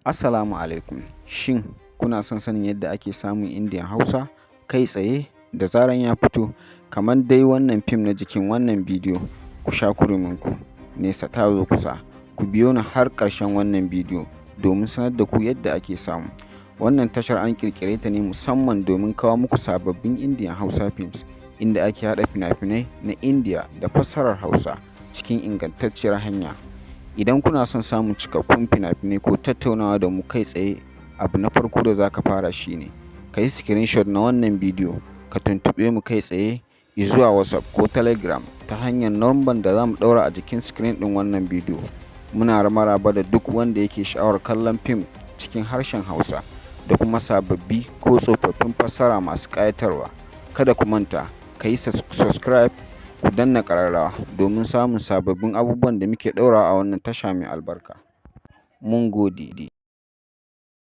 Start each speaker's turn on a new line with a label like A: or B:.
A: Assalamu alaikum. Shin kuna son sanin yadda ake samun Indian Hausa kai tsaye da zaran ya fito, kamar dai wannan fim na jikin wannan bidiyo? Ku sha kurminku, nesa ta zo kusa. Ku biyo ni har ƙarshen wannan bidiyo domin sanar da ku yadda ake samu. Wannan tashar an ƙirƙire ta ne musamman domin kawo muku sababbin Indian Hausa films, inda ake haɗa fina-finai na Indiya da fassarar Hausa cikin ingantacciyar hanya. Idan kuna son samun cikakkun fina-finai ko tattaunawa da mu kai tsaye, abu na farko da za ka fara shi ne ka yi screenshot na wannan bidiyo, ka tuntuɓe mu kai tsaye zuwa WhatsApp ko Telegram ta hanyar number da za mu ɗaura a jikin screen ɗin wannan bidiyo. Muna maraba da duk wanda yake sha'awar kallon fim cikin harshen Hausa da kuma sababbi ko tsofaffin fassara masu ƙayatarwa. Kada ku manta, ka yi subscribe, ku danna ƙararrawa domin samun sababbin abubuwan da muke ɗaurawa a wannan tasha mai albarka. Mun gode.